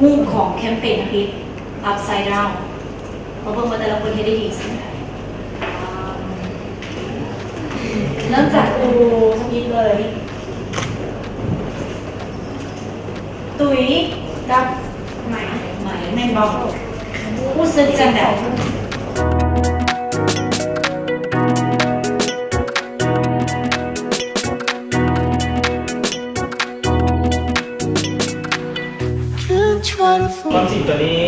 ຮູບຂອງແຄມເປນທຳອິດ Upside Down ມາເບິ່ງວ່າແຕ່ລະຄົນເຮັດໄດ້ດີສ່ຳໃດ. ເລີ່ມຈາກຄູທຳອິດເລີຍ. ຕຸ້ຍກັບໄໝ ໄໝແມ່ນບໍ່? ຮູ້ສຶກຈັ່ງໃດ? ຄວາມຈິງຕົວນີ້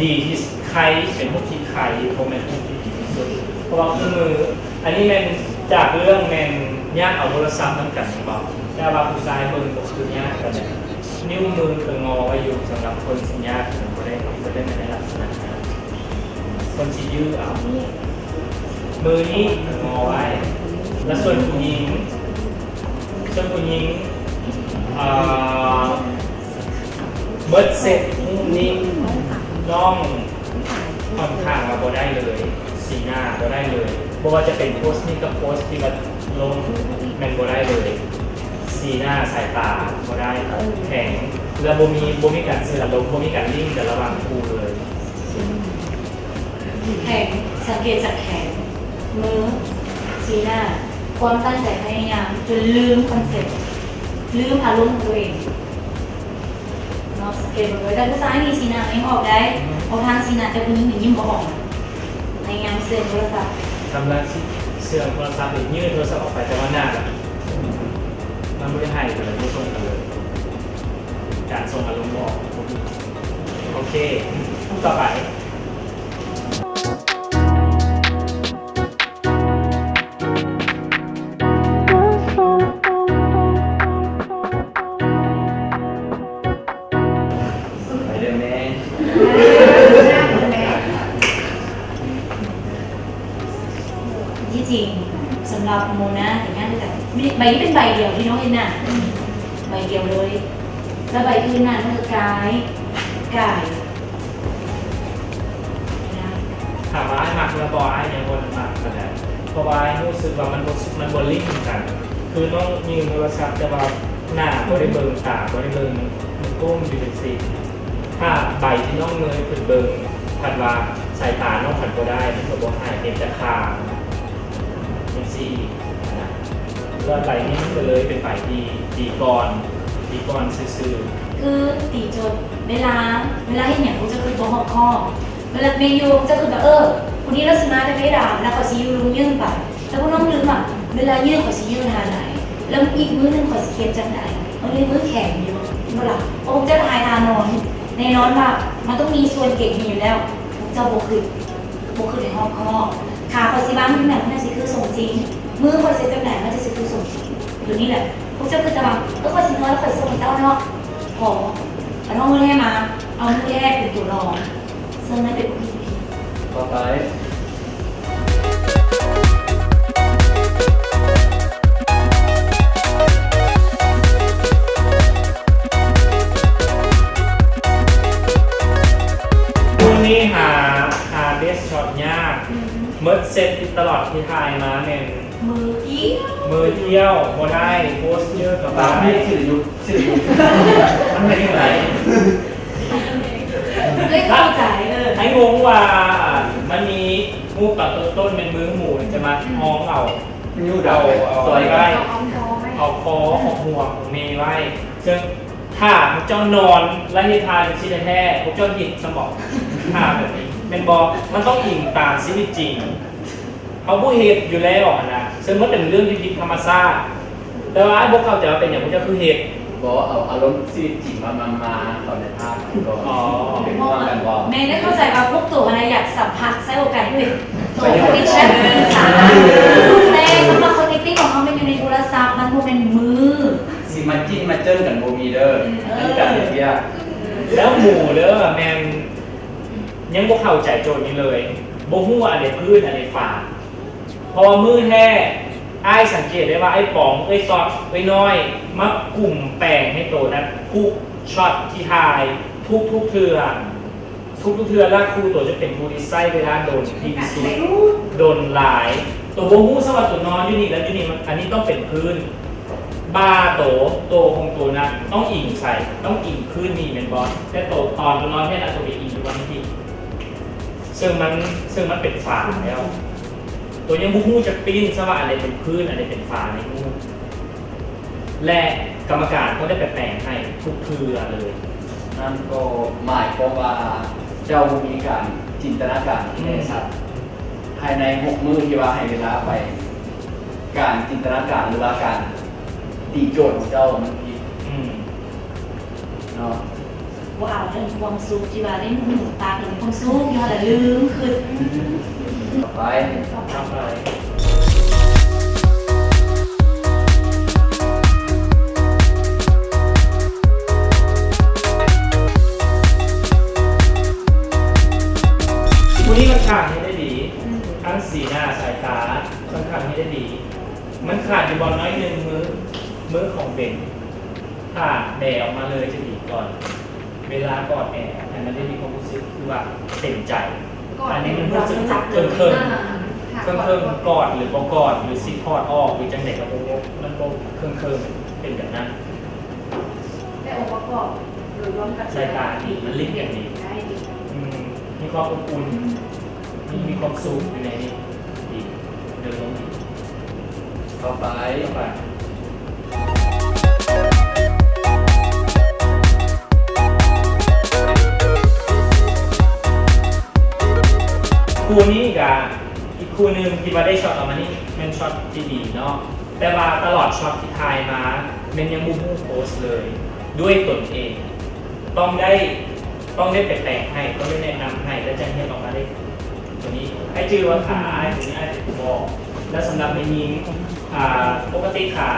ດີທີ່ໄຄ ເປັນຮູບທີ່ໄຄ ບໍ່ແມ່ນຮູບທີ່ດີທີ່ສຸດ ເພາະວ່າຄູ່ມື ອັນນີ້ແມ່ນຈາກເລື່ອງແມ່ນຍາກເອົາໂທລະສັບນຳກັນແມ່ນບໍ່? ແຕ່ວ່າຜູ້ຊາຍເບິ່ງບໍ່ຄືຍາກປານໃດ ນິ້ວມືກໍງໍໄວ້ຢູ່ ສຳລັບຄົນຊິຍາກ ມັນບໍ່ໄດ້ ມັນບໍ່ໄດ້ໃນລັກສະນະນັ້ນ ຄົນຊິຢື້ເອົາ ມືນີ້ກໍງໍໄວ້ ແລະ ສ່ວນຜູ້ຍິງ ສ່ວນຜູ້ຍິງ ເອີ ເບິດເຊັດຮູບນີ້ນ້ອງຂ້ອນຂ້າງວ່າບໍ່ໄດ້ເລີຍ ສີໜ້າບໍ່ໄດ້ເລີຍ ບໍ່ວ່າຈະເປັນໂພສນີ້ກັບໂພສທີ່ວ່າລົງ ແມ່ນບໍ່ໄດ້ເລີຍ ສີໜ້າສາຍຕາບໍ່ໄດ້ ແຂງ ແລະ ບໍ່ມີ ບໍ່ມີການສື່ອາລົມ ບໍ່ມີການລິ້ງກັນລະຫວ່າງຄູ່ເລີຍ. ແຂງ ສັງເກດຈາກແຂນ ມື ສີໜ້າ ຄວາມຕັ້ງໃຈພະຍາຍາມ ຈົນລືມຄອນເຊັບ ລືມອາລົມຂອງຕົວເອງເນາະ. ສັງເກດເບິ່ງເລີຍ ແຕ່ຜູ້ຊາຍນີ້ສີໜ້າຍັງອອກໄດ້ ເພາະທາງສີໜ້າ ແຕ່ຜູ້ຍິງນີ້ຍິ້ມບໍ່ອອກ ພະຍາຍາມເຊື່ອງໂທລະສັບ ກຳລັງຊິເຊື່ອງໂທລະສັບ ຍື່ນໂທລະສັບອອກໄປ ແຕ່ວ່າໜ້າແບບ ມັນບໍ່ໄດ້ໃຫ້ກັນເລີຍ ບໍ່ສົ່ງກັນເລີຍ ການສົ່ງອາລົມບໍ່ອອກ. ໂອເຄ ຄູ່ຕໍ່ໄປ. ໄປເດີແມ່. ທີ່ຈິງສຳລັບໂມນາກໍຍາກຄືກັນ ໃບນີ້ເປັນໃບດຽວທີ່ນ້ອງເຮັດນະ ໃບດຽວເລີຍ ແລ້ວໃບອື່ນນັ້ນມັນກໍກາຍ ກາຍ ຖາມວ່າອ້າຍມັກຫຼືບໍ່ ອ້າຍຍັງບໍ່ທັນມັກປານໃດ ເພາະວ່າອ້າຍຮູ້ສຶກວ່າມັນບໍ່ ມັນບໍ່ລິ້ງກັນ ຄືນ້ອງຍື່ນໂທລະສັບ ແຕ່ວ່າໜ້າບໍ່ໄດ້ເບິ່ງ ຕາບໍ່ໄດ້ເບິ່ງ ມັນກົ້ມຢູ່ຈັ່ງຊີ້ ຖ້າໃບທີ່ນ້ອງເງີຍຂຶ້ນເບິ່ງ ພັດວ່າສາຍຕານ້ອງພັດບໍ່ໄດ້ ມັນກໍບໍ່ໃຫ້ ເຫັນແຕ່ຄາງ ຈັ່ງຊີ້ນະ ແລ້ວໃບນີ້ມັນກໍເລີຍເປັນໃບທີ່ດີກ່ອນ ດີກ່ອນຊື່ໆ. ຄືຕີໂຈດ ເວລາ ເວລາເຮັດຫຍັງ ພວກເຈົ້າຄືບໍ່ຮອບຄອບ ເວລາແມ່ນຢູ່ ພວກເຈົ້າຄືແບບ ເອີ ຜູ້ນີ້ລາວຊິມາແຕ່ເວລາ ແລ້ວຂ້ອຍຊິຢູ່ລຸມຍື່ນໄປ ແລ້ວພວກນ້ອງລືມວ່າ ເວລາຍື່ນຂ້ອຍຊິຍື່ນທ່າໃດ ແລ້ວອີກມື້ໜຶ່ງຂ້ອຍຊິເກັບຈັ່ງໃດ ບາງທີມືແຂງຢູ່ ແມ່ນບໍ່ລະ? ພວກເຈົ້າຖ່າຍທ່ານອນ ແນ່ນອນວ່າມັນຕ້ອງມີສ່ວນເກັບໃຫ້ຢູ່ແລ້ວ ພວກເຈົ້າບໍ່ຄິດ ບໍ່ຄືໃຫ້ຮອບຄອບ ຂາຂ້ອຍຊິວາງຢູ່ແນວໃດ ມັນຊິຄືສົມຈິງ ມືຂ້ອຍຊິເຮັດຈັ່ງໃດ ມັນຈະຊິຄືສົມຈິງ ໂຕນີ້ແຫຼະ ພວກເຈົ້າຄືແຕ່ວ່າ ເອີ ຂ້ອຍຊິນອນແລ້ວຂ້ອຍຊິສົ່ງໃຫ້ເຈົ້າເນາະ ພໍ ເອົານ້ອງມືແທ້ມາ ເອົາມືແທ້ເປັນໂຕລອງ ເຊິ່ງນັ້ນເປັນວິທີທີ່ຜິດ ຕໍ່ໄປ. ມື້ນີ້ຫາ ຫາເດສຊັອດຍາກ ອືມ ໝົດເຊັດຕະຫຼອດທີ່ຖ່າຍມາແມ່ນມືກ້ຽວ ມືກ້ຽວບໍ່ໄດ້ ໂພສເຈີກໍບໍ່ໄດ້ ມັນເປັນຈັ່ງໃດ? ເລີຍເຂົ້າໃຈ ເອີ ໃຫ້ງົງວ່າມັນມີຮູບຕອນຕົ້ນໆ ແມ່ນມືໝູຈະມາຮອງເອົາ ຢູ່ດາວ ເອົາ ເອົາ ຊອຍໄວ້ ເອົາຄໍ ເອົາຫົວຂອງເມໄວ້ ເຊິ່ງຖ້າພວກເຈົ້ານອນ ແລະ ເຮັດທ່າຈັ່ງຊີ້ແທ້ໆ ພວກເຈົ້າເຮັດຊະບໍ? ທ່າແບບນີ້ແມ່ນບໍ່? ມັນຕ້ອງອີງຕາມຊີວິດຈິງ ເຮົາບໍ່ເຮັດຢູ່ແລ້ວຫັ້ນນະ ເຊິ່ງມັນເປັນເລື່ອງທີ່ຜິດທຳມະຊາດ ແຕ່ວ່າອ້າຍບໍ່ເຂົ້າໃຈວ່າເປັນຫຍັງພວກເຈົ້າຄືເຮັດ. ບໍ່ເອົາອາລົມຊີວິດຈິງມາ ມາ ມາເຂົ້າໃນພາບກ່ອນ. ອໍ ເປັນຫ່ວງກັນບໍ່? ແມ່ນ ໄດ້ເຂົ້າໃຈວ່າພວກໂຕຫັ້ນນະຢາກສຳຜັດ ໃຊ້ໂອກາດເຮັດ ໂຕຄອນເນັກຊັນສື່ສານ ແຕ່ຄຳວ່າຄອນເນັກຕິງຂອງເຮົາແມ່ນຢູ່ໃນໂທລະສັບ ມັນບໍ່ແມ່ນມື ຊິມາຈິ້ນມາເຈິ້ນກັນບໍ່ມີເດີ ເອີ ໃນການເຮັດວຽກ. ແລ້ວໝູເດີ ແມ່ນຍັງບໍ່ເຂົ້າໃຈໂຈດນີ້ເລີຍ ບໍ່ຮູ້ວ່າອັນໃດພື້ນ ອັນໃດຝາ ເພາະວ່າມື້ແທ້ ອ້າຍສັງເກດໄດ້ວ່າອ້າຍປອງ ເອື້ອຍຊອດ ເອື້ອຍນ້ອຍ ມາກຸມແປງໃຫ້ໂຕນະ ທຸກຊັອດທີ່ຖ່າຍ ທຸກໆເທື່ອ ທຸກໆເທື່ອ ລະຄູ່ໂຕຈະເປັນຜູ້ທີ່ໃຊ້ເວລາດົນທີ່ສຸດ ດົນຫຼາຍ ໂຕບໍ່ຮູ້ຊ້ຳວ່າໂຕນອນຢູ່ນີ້ ແລະ ຢູ່ນີ້ ອັນນີ້ຕ້ອງເປັນພື້ນ ວ່າໂຕ ໂຕຂອງໂຕນະ ຕ້ອງອີງໃສ? ຕ້ອງອີງພື້ນນີ້ແມ່ນບໍ່? ແຕ່ໂຕ ຕອນໂຕນອນແທ້ນະ ໂຕໄປອີງຢູ່ບ່ອນນີ້ ເຊິ່ງມັນ ເຊິ່ງມັນເປັນຝາແລ້ວ ໂຕຍັງບໍ່ຮູ້ຈັກປີ້ນຊະວ່າອັນໃດເປັນພື້ນ ອັນໃດເປັນຝາໃນຮູບ ແລະ ກຳມະການກໍໄດ້ໄປແປງໃຫ້ທຸກເທື່ອເລີຍ. ນັ້ນກໍໝາຍຄວາມວ່າເຈົ້າບໍ່ມີການຈິນຕະນາການ ອືມ ໃນສັດ ພາຍໃນຫົກມື້ທີ່ວ່າໃຫ້ເວລາໄປ ການຈິນຕະນາການ ຫຼືວ່າການຕີໂຈດຂອງເຈົ້າມັນຜິດ ອືມ ເນາະ. ບໍ່ເອົາເລື່ອງຄວາມສຸກທີ່ວ່າໄດ້ໜຸ່ມໆ ປາກເປັນຄວາມສຸກຢູ່ຫັ້ນລະ ລືມຄຶດ. ຕໍ່ໄປ ຕໍ່ໄປ ຜູ້ນີ້ຂ້ອນຂ້າງເຮັດໄດ້ດີ ອືມ ທັງສີໜ້າສາຍຕາ ຂ້ອນຂ້າງເຮັດໄດ້ດີ. ມັນຂາດຢູ່ບ່ອນໜ້ອຍໜຶ່ງ ມື ມືຂອງເບັນ ຖ້າແບອອກມາເລີຍຈະດີກ່ອນ. ເວລາກອດແອ ໃຫ້ມັນໄດ້ມີຄວາມຮູ້ສຶກຄືວ່າເຕັມໃຈ. ກອດ ອັນນີ້ມັນຮູ້ສຶກເຄິ່ງໆ ອ່າ ເຄິ່ງໆ ກອດ ຫຼືບໍ່ກອດ ຫຼືຊິຖອດອອກ ຫຼືຈັ່ງໃດກໍບໍ່ ມັນບໍ່ເຄິ່ງໆ ເປັນແບບນັ້ນ. ແຕ່ອົງປະກອບໂດຍລວມກັນ ສາຍຕາດີ ມັນລິ້ງກັນດີ ໄດ້ດີ ອືມ ມີຄວາມອົບອຸ່ນ ອືມ ມີ ມີຄວາມສຸກຢູ່ໃນນີ້ ດີ ເດີນລົງອີກ ເຂົ້າໄປ ເຂົ້າໄປ. ຄູ່ນີ້ກະອີກຄູ່ໜຶ່ງທີ່ວ່າໄດ້ຊັອດອອກມານີ້ແມ່ນຊັອດທີ່ດີເນາະ ແຕ່ວ່າຕະຫຼອດຊັອດທີ່ຖ່າຍມາແມ່ນຍັງບໍ່ຮູ້ໂພສເລີຍດ້ວຍຕົນເອງ ຕ້ອງໄດ້ ຕ້ອງໄດ້ໄປແປງໃຫ້ ຕ້ອງໄດ້ແນະນຳໃຫ້ ແລ້ວຈັ່ງເຮັດອອກມາໄດ້ໂຕນີ້. ອ້າຍຈື່ວ່າຂາອ້າຍໂຕນີ້ ອ້າຍເປັນຜູ້ບອກ ແລ້ວສຳລັບແມ່ຍິງ ອ່າ ປົກກະຕິຂາ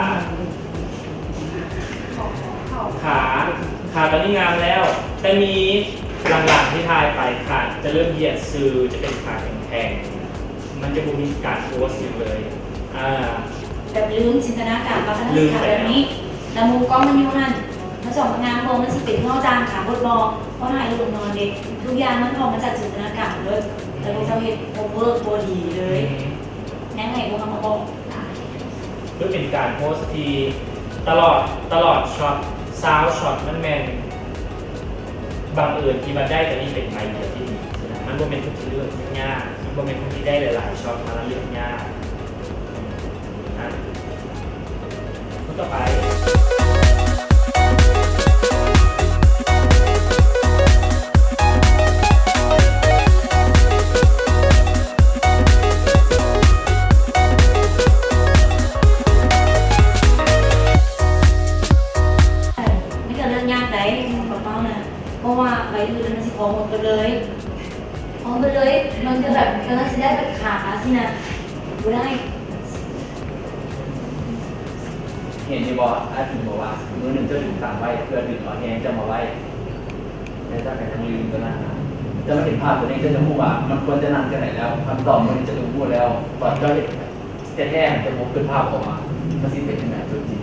ຂາ ຂາຕອນນີ້ງາມແລ້ວ ແຕ່ມີຫຼັງໆທີ່ຖ່າຍໄປ ຂາຈະເລີ່ມຢຽດຊື່ ຈະເປັນຂາແຂງໆ ມັນຈະບໍ່ມີການໂພສຫຍັງເລີຍ ອ່າ ແບບລືມຈິນຕະນາການວ່າຄັນເຮົາເຮັດຂາແບບນີ້ ແລ້ວມຸມກ້ອງມັນຢູ່ຫັ້ນ ມັນຊິອອກມາງາມບໍ່? ມັນຊິເປັນເຫງົ້າຕ່າງຂາບົດບໍ່? ເພາະຖ່າຍຮູບນອນເດ້ ທຸກຢ່າງມັນອອກມາຈາກຈິນຕະນາການເບິດ ແຕ່ພວກເຈົ້າເຮັດໂຮມເວີກບໍ່ດີເລີຍ ອືມ ຍັງໃຫ້ພວກເຮົາມາບອກ ຄືເປັນການໂພສທີ່ຕະຫຼອດ ຕະຫຼອດຊັອດ ຊາວຊັອດ ມັນແມ່ນບັງເອີນທີ່ວ່າໄດ້ໂຕນີ້ເປັນໃບດຽວທີ່ດີ ມັນບໍ່ແມ່ນຄົນທີ່ເລືອກຍາກ ມັນບໍ່ແມ່ນຄົນທີ່ໄດ້ຫຼາຍໆຊັອດມາແລ້ວເລືອກຍາກ ອືມ ນະ. ຄົນຕໍ່ໄປ ມັນກະເລືອກຍາກໃດ ຂອງເຮົານະ ເພາະວ່າໃບອື່ນມັນຊິພໍໝົດເບິດເລີຍ. ເອົາໄປເລີຍ ມັນກໍແບບກຳລັງຊິໄດ້ແບບຂາຊີ້ນະ ບໍ່ໄດ້. ເຫັນຢູ່ບໍ່? ອ້າຍເພິ່ນບອກວ່າ ມືໜຶ່ງເຈົ້າດຶງຕາມໄວ້ ເພື່ອດຶງເອົາແຮງເຈົ້າມາໄວ້ ແລ້ວເຈົ້າກໍຍັງລືມຕົວນັ້ນນະ. ເຈົ້າມາເຫັນພາບຕົວນີ້ ເຈົ້າຈະຮູ້ວ່າມັນຄວນຈະນັ່ງຈັ່ງໃດແລ້ວ. ຄຳຕອບມື້ນີ້ເຈົ້າຈະຮູ້ແລ້ວ ຕອນເຈົ້າເຮັດ ແທ້ໆ ຈະບໍ່ເກີດພາບອອກມາ ມັນຊິເປັນຈັ່ງໃດຕົວຈິງ.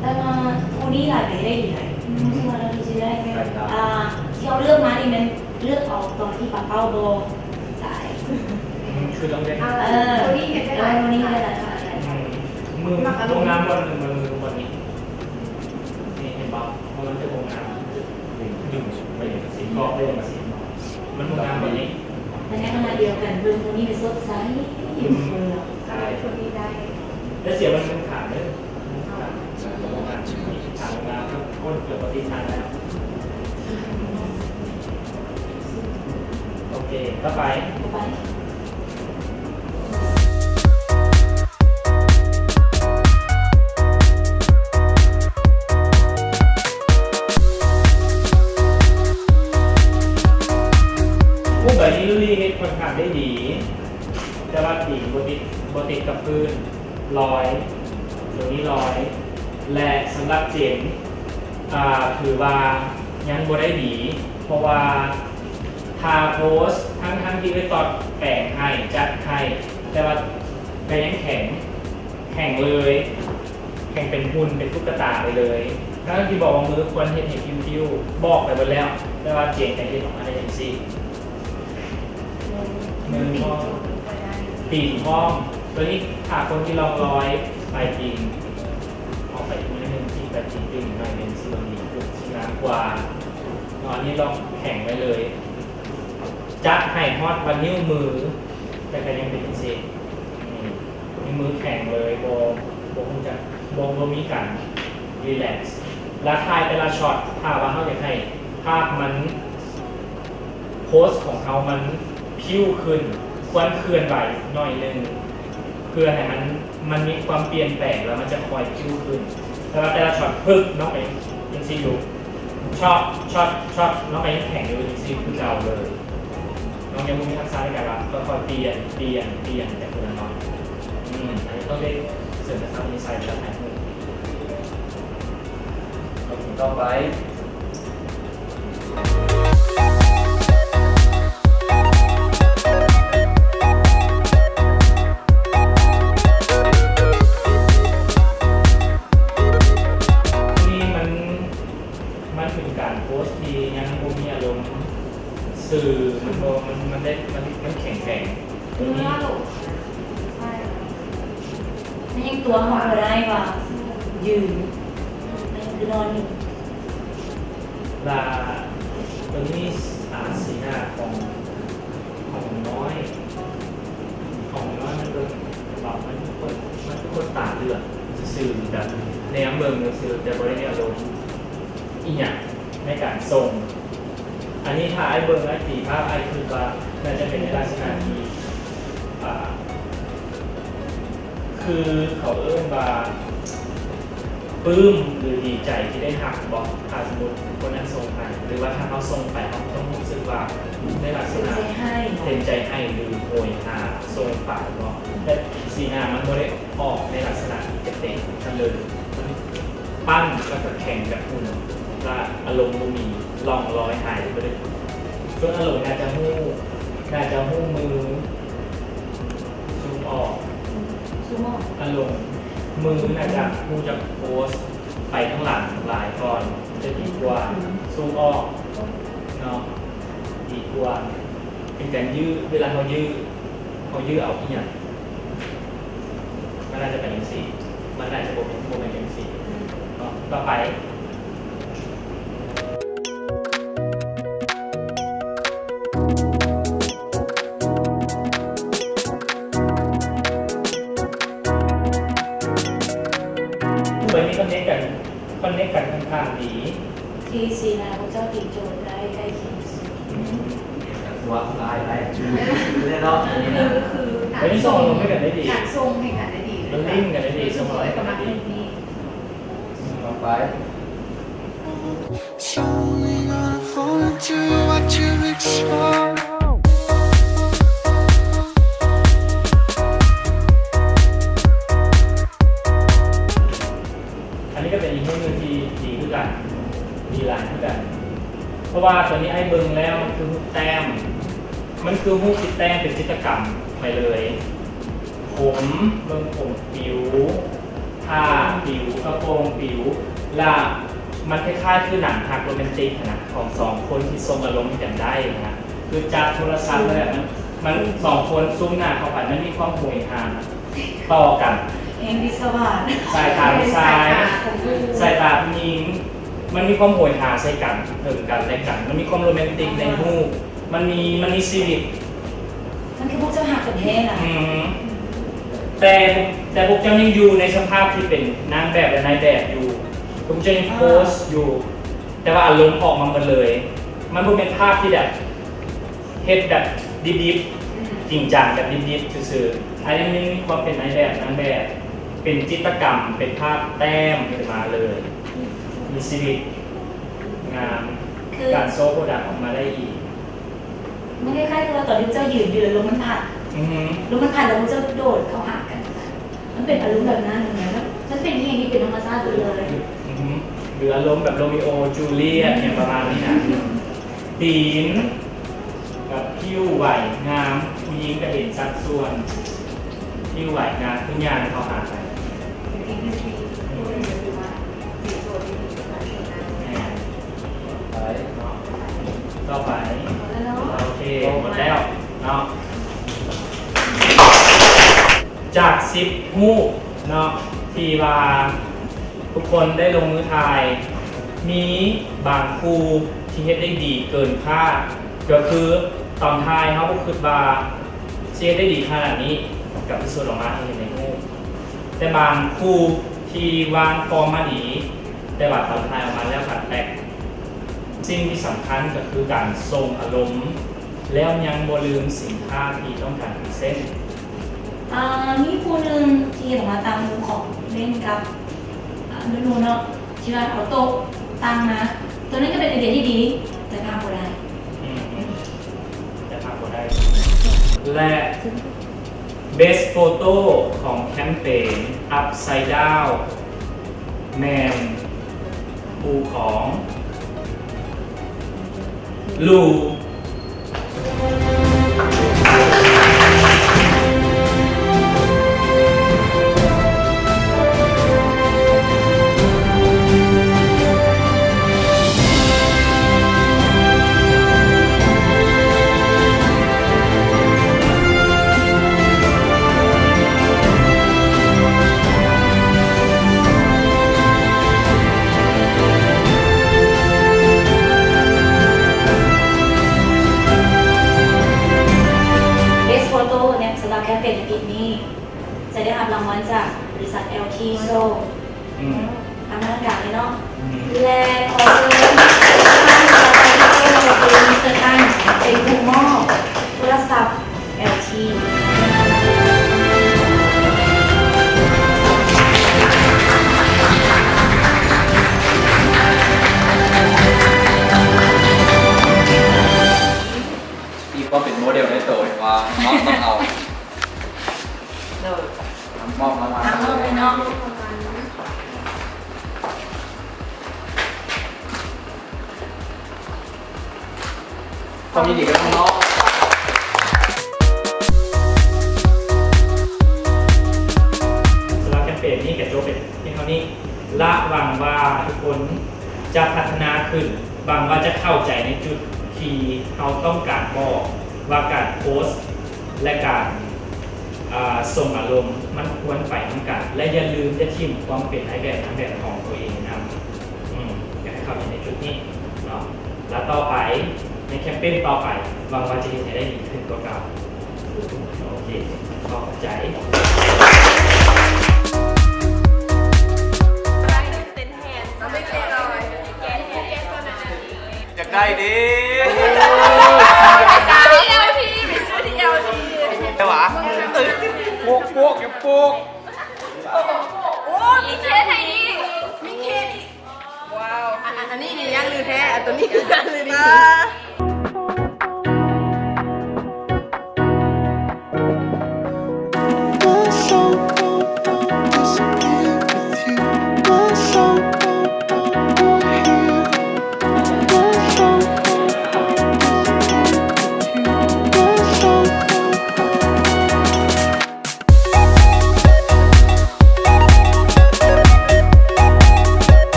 ແຕ່ວ່າຜູ້ນີ້ຫຼາຍໄປໄດ້ດີຫຼາຍ ອືມ ຮູ້ສຶກວ່າລາວດີໃຊ້ໄດ້ ອ່າ ທີ່ເຮົາເລືອກມານີ້ແມ່ນເລືອກເອົາຕອນທີ່ປາເປົ້າບໍ່ຕາຍ ອືມ ຄືຕ້ອງໄດ້ ເອີ ຜູ້ນີ້ເຮັດໄດ້ຫຼາຍ ຜູ້ນີ້ເຮັດໄດ້ຫຼາຍ ອືມ ມື ບໍ່ງາມບ່ອນໜຶ່ງ ມືບ່ອນນີ້ ນີ້ເຫັນບໍ່? ເພາະມັນຈະບໍ່ງາມ ດຶງໄປຊິກອບໄປຈັ່ງຊີ້ ມັນບໍ່ງາມແບບນີ້. ໃນຂະນະດຽວກັນ ເບິ່ງຜູ້ນີ້ກໍສົດໃສຢູ່ເລີຍ ໃຊ້ຄົນນີ້ໄດ້ ແຕ່ເສຍມັນຂາດເດີ ຂາດບໍ່ງາມ ຂາດບໍ່ງາມ ຄົນເກືອບບໍ່ຕິດທາງແລ້ວ. ໂອເຄ ຕໍ່ໄປ ຕໍ່ໄປ. ຮູບໃບນີ້ລູລີເຮັດຂ້ອນຂ້າງໄດ້ດີ ແຕ່ວ່າຕີນບໍ່ຕິດ ບໍ່ຕິດກັບພື້ນ ລອຍ ໂຕນີ້ລອຍ ແລະ ສຳລັບເຈນ ອ່າ ຖືວ່າຍັງບໍ່ໄດ້ດີ ເພາະວ່າ ຖ້າໂພສ ທັງໆທີ່ເອື້ອຍຕອດແປງໃຫ້ ຈັດໃຫ້ ແຕ່ວ່າກໍຍັງແຂງ ແຂງເລີຍ ແຂງເປັນຫຸ່ນ ເປັນຕຸກກະຕາໄປເລີຍ ທັງໆທີ່ບອກວ່າມືຄວນເຮັດໃຫ້ຜິວໆ ບອກໄປເບິດແລ້ວ ແຕ່ວ່າເຈນກໍເຮັດອອກມາໄດ້ຈັ່ງຊີ້ ມືພ້ອມ ຕີນພ້ອມ ໂຕນີ້ຖ້າຄົນທີ່ລ່ອງລອຍປາຍຕີນ ອອກໄປອີກໜ້ອຍໜຶ່ງ ແບບທີ່ຕື່ມໃໝ່ເປັນຊິບໍ່ດີຂຶ້ນ ຊິງາມກວ່າເນາະ. ອັນນີ້ລອງແຂງໄວ້ເລີຍ ຈັດໃຫ້ຮອດວ່ານິ້ວມື ແຕ່ກໍຍັງເປັນຈັ່ງຊີ້ ອືມ ນິ້ວມືແຂງເລີຍ ບໍ່ ບໍ່ຮູ້ຈັກ ບໍ່ ບໍ່ມີການຣີແລັກ. ແລ້ວຖ່າຍແຕ່ລະຊັອດ ຖ້າວ່າເຮົາຢາກໃຫ້ພາບມັນ ໂພສຂອງເຮົາມັນພິ້ວຂຶ້ນ ຄວນເຄື່ອນໄຫວໜ້ອຍໜຶ່ງ ເພື່ອໃຫ້ມັນ ມັນມີຄວາມປ່ຽນແປງ ແລ້ວມັນຈະຄ່ອຍພິ້ວຂຶ້ນ. ແຕ່ວ່າແຕ່ລະຊັອດ ປຶບ ນ້ອງກໍຍັງຈັ່ງຊີ້ຢູ່ ຊັອດ ຊັອດ ຊັອດ ນ້ອງກໍຍັງແຂງຢູ່ຈັ່ງຊີ້ຄືເກົ່າເລີຍ. ນ້ອງຍັງບໍ່ມີທັກສະໃນການວ່າຄ່ອຍໆປ່ຽນ ປ່ຽນ ປ່ຽນແຕ່ຄົນລະໜ້ອຍ. ອືມ ອັນນີ້ຕ້ອງໄດ້ເສີມທັກສະນິໄສເວລາຖ່າຍຮູບ. ໂອເຄ ຕໍ່ໄປ ນີ້ມັນ ມັນເປັນການໂພສທີ່ຍັງບໍ່ມີອາລົມ ສື່ມັນບໍ່ ມັນ ມັນໄດ້ ມັນ ມັນແຂງແຂງ. ອືມ ໃຊ່ ມັນຍັງຕົວະເຮົາບໍ່ໄດ້ວ່າຢືນ ມັນຍັງຄືນອນຢູ່. ລະໂຕນີ້ ອາ ສີໜ້າຂອງ ຂອງນ້ອຍ ຂອງນ້ອຍມັນເບິ່ງ ມັນຄືຄົນ ມັນຄືຄົນຕາເຫຼືອກຊື່ໆ ແບບແນມເບິ່ງຊື່ໆ ແຕ່ບໍ່ໄດ້ມີອາລົມອີ່ຫຍັງໃນການສົ່ງ. ອັນນີ້ຖ້າອ້າຍເບິ່ງ ອ້າຍຕີພາບ ອ້າຍຄິດວ່າໜ້າຈະເປັນໃນລັກສະນະທີ່ ອ່າ ຄືເຂົາເອີ້ນວ່າ ປຶ້ມ ຫຼື ດີໃຈທີ່ໄດ້ຮັບບໍ? ຖ້າສົມມຸດຄົນນັ້ນສົ່ງໃຫ້ ຫຼືວ່າຖ້າເຮົາສົ່ງໄປ ເຮົາຕ້ອງຮູ້ສຶກວ່າໃນລັກສະນະເຕັມໃຈໃຫ້ ເຕັມໃຈໃຫ້ ຫຼື ໂຫຍຫາສົ່ງໄປບໍ? ແຕ່ສີໜ້າມັນບໍ່ໄດ້ອອກໃນລັກສະນະທີ່ຈະເປັນຊັ້ນເລີຍ ມັນປັ້ນ ແລ້ວກໍແຂງແບບຫຸ່ນ ແລ້ວອາລົມບໍ່ມີ ຮ່ອງລອຍຫາຍໄປເລີຍ. ສ່ວນອາລົມໜ້າຈະຮູ້ ໜ້າຈະຮູ້ມື ຊູມອອກ ຊູມອອກ ອາລົມມືໜ້າຈະຮູ້ຈັກໂພສໄປທາງຫຼັງຫຼາຍກ່ອນ ຈະດີກວ່າ ຊູມອອກເນາະ ດີກວ່າ ເປັນການຢື້ ເວລາເຮົາຢື້ ເຮົາຢື້ເອົາອີ່ຫຍັງ ມັນໜ້າຈະເປັນຈັ່ງຊີ້ ມັນໜ້າຈະບໍ່ ບໍ່ແມ່ນຈັ່ງຊີ້ເນາະ. ຕໍ່ໄປ ເພິ່ນມີຄອນເນັກກັນ ຄອນເນັກກັນຂ້ອນຂ້າງດີ ທີ່ສີໜ້າພວກເຈົ້າຕີໂຈດໄດ້ໃກ້ຄຽງທີ່ສຸດ. ອືມ ວ່າຫຼາຍໄດ້ ແນ່ເນາະ ຄື ຄືການສົ່ງ ການສົ່ງໃຫ້ກັນໄດ້ດີ ມັນລິ້ງກັນໄດ້ດີ ສົ່ງອອກໃຫ້ກັນໄດ້ດີ. ຕໍ່ໄປ ອັນນີ້ກໍເປັນອີກຮູບໜຶ່ງທີ່ດີຄືກັນ ດີຫຼາຍຄືກັນ ເພາະວ່າຕອນນີ້ອ້າຍເບິ່ງແລ້ວ ມັນຄືຮູບແຕ້ມ ມັນຄືຮູບທີ່ແຕ້ມເປັນຈິດຕະກຳໄປເລີຍ. ຜົມ ເບິ່ງຜົມປິວ ຜ້າປິວ ກະໂປງປິວ ລະມັນຄ້າຍໆຄືໜັງຮັກໂຣແມນຕິກຫັ້ນນະ ຂອງສອງຄົນທີ່ສົ່ງອາລົມໃຫ້ກັນໄດ້ຫັ້ນນະ ຄືຈັບໂທລະສັບແລ້ວມັນ ມັນສອງຄົນຊູມໜ້າເຂົ້າໄປ ມັນມີຄວາມໂຫຍຫາຕໍ່ກັນ ແຮງວິດສະຫວາດ ສາຍຕາຜູ້ຊາຍ ສາຍຕາຂອງຜູ້ ສາຍຕາຜູ້ຍິງ ມັນມີຄວາມໂຫຍຫາໃສ່ກັນ ເຖິງກັນແລະກັນ ມັນມີຄວາມໂຣແມນຕິກໃນຮູບ ມັນມີ ມັນມີຊີວິດ ມັນຄືພວກເຈົ້າຮັກກັນແທ້ນະ. ອືມ ແຕ່ ແຕ່ພວກເຈົ້າຍັງຢູ່ໃນສະພາບທີ່ເປັນນາງແບບ ແລະ ນາຍແບບຢູ່ ພວກເຈົ້າຍັງໂພສຢູ່ ແຕ່ວ່າອາລົມອອກມາໝົດເລີຍ ມັນບໍ່ແມ່ນພາບທີ່ແບບ ເຮັດແບບດິບໆ ອືມ ຈິງຈັງແບບດິບໆຊື່ໆ ອັນນີ້ມັນມີຄວາມເປັນນາຍແບບ ນາງແບບ ເປັນຈິດຕະກຳ ເປັນພາບແຕ້ມຂຶ້ນມາເລີຍ ມີຊີວິດ ງາມ ຄື ການໂຊໂປຣດັກອອກມາໄດ້ອີກ. ມັນຄ້າຍໆຄືວ່າຕອນທີ່ເຈົ້າຢືນຢູ່ ແລ້ວລົມມັນພັດ ອືຮຶ ລົມມັນພັດ ແລ້ວພວກເຈົ້າໂດດເຂົ້າຫາກັນ ມັນເປັນອາລົມແບບນັ້ນນະ ມັນເປັນອີ່ຫຍັງທີ່ເປັນທຳມະຊາດເລີຍ ອືຮຶ ຫຼືອາລົມແບບໂຣມີໂອຈູລຽດ ຫຍັງປະມານນີ້ນະ ຕີນ ແບບຜິວໄຫວງາມ ຜູ້ຍິງກໍເຫັນສັດສ່ວນ ຜິວໄຫວງາມ ຄືຍ່າງເຂົ້າຫາກັນ ແມ່ນ ໄປເນາະ ຕໍ່ໄປ ໂອເຄ ໝົດແລ້ວເນາະ ຈາກສິບຮູບເນາະ ທີ່ວ່າ ໂພ ທຸກຄົນໄດ້ລົງມືຖ່າຍ ມີບາງຄູ່ທີ່ເຮັດໄດ້ດີເກີນຄາດ ກໍຄືຕອນຖ່າຍເຮົາບໍ່ຄິດວ່າຊິເຮັດໄດ້ດີຂະໜາດນີ້ ກໍພິສູດອອກມາໃຫ້ເຫັນໃນຮູບ. ແຕ່ບາງຄູ່ທີ່ວາງຟອມມາດີ ແຕ່ວ່າຕອນຖ່າຍອອກມາແລ້ວພັດແປກ. ສິ່ງທີ່ສຳຄັນກໍຄືການສົ່ງອາລົມ ແລ້ວຍັງບໍ່ລືມສິນຄ້າທີ່ຕ້ອງການພຣີເຊັນ. ເອີ ມີຄູ່ໜຶ່ງທີ່ເຫັນວ່າຕາມຮູບຂອງເບັນກັບ ເອີ ນູໆເນາະ ທີ່ວ່າເອົາໂຕະຕັ້ງມາ ໂຕນັ້ນກໍເປັນໄອເດຍທີ່ດີ ແຕ່ພາບບໍ່ໄດ້. ອືມ ແຕ່ພາບບໍ່ໄດ້ ແລະ Best Photo ຂອງແຄມເປນ Upside Down ແມ່ນຄູ່ຂອງ ລູ. Best Photo ໃນສຳລັບແຄມເປນໃນປີນີ້ ຈະໄດ້ຮັບລາງວັນຈາກບໍລິສັດ ແອລທີ ໂຊ ອືມ ອານາການເນາະ ອືມ ແລະ ຂໍເຊີນທ່ານ ເຊີນທ່ານເປັນຜູ້ມອບໂທລະສັບ ແອລທີ ມີຄວາມເປັນໂມເດວໃນໂຕເອງວ່າເນາະ ຕ້ອງເອົາ ໂດຍ ມອບລາງວັນ ອ່ະ ມອບເລີຍເນາະ ຄວາມຍິນດີກັບນ້ອງໆ ສຳລັບແຄມເປນນີ້ກະຈົບໄປພຽງເທົ່ານີ້ ລະຫວັງວ່າທຸກຄົນຈະພັດທະນາຂຶ້ນ ຫວັງວ່າຈະເຂົ້າໃຈໃນຈຸດທີ່ເຮົາຕ້ອງການບອກວ່າການໂພສ ແລະ ການ ອາ ສົ່ງອາລົມມັນຄວນໄປນຳກັນ ແລະ ຢ່າລືມຢ່າຖິ້ມຄວາມເປັນນາຍແບບນາງແບບຂອງຕົວເອງນຳ. ອືມ ຢາກໃຫ້ເຂົ້າໃຈໃນຈຸດນີ້ເນາະ ແລະ ຕໍ່ໄປໃນແຄມເປນຕໍ່ໄປ ຫວັງວ່າຈະເຮັດໃຫ້ໄດ້ດີຂຶ້ນກວ່າເກົ່າ. ໂອເຄ ຂອບໃຈ. ຢາກໄດ້ເດ້ ຢາກໄດ້ເດ້.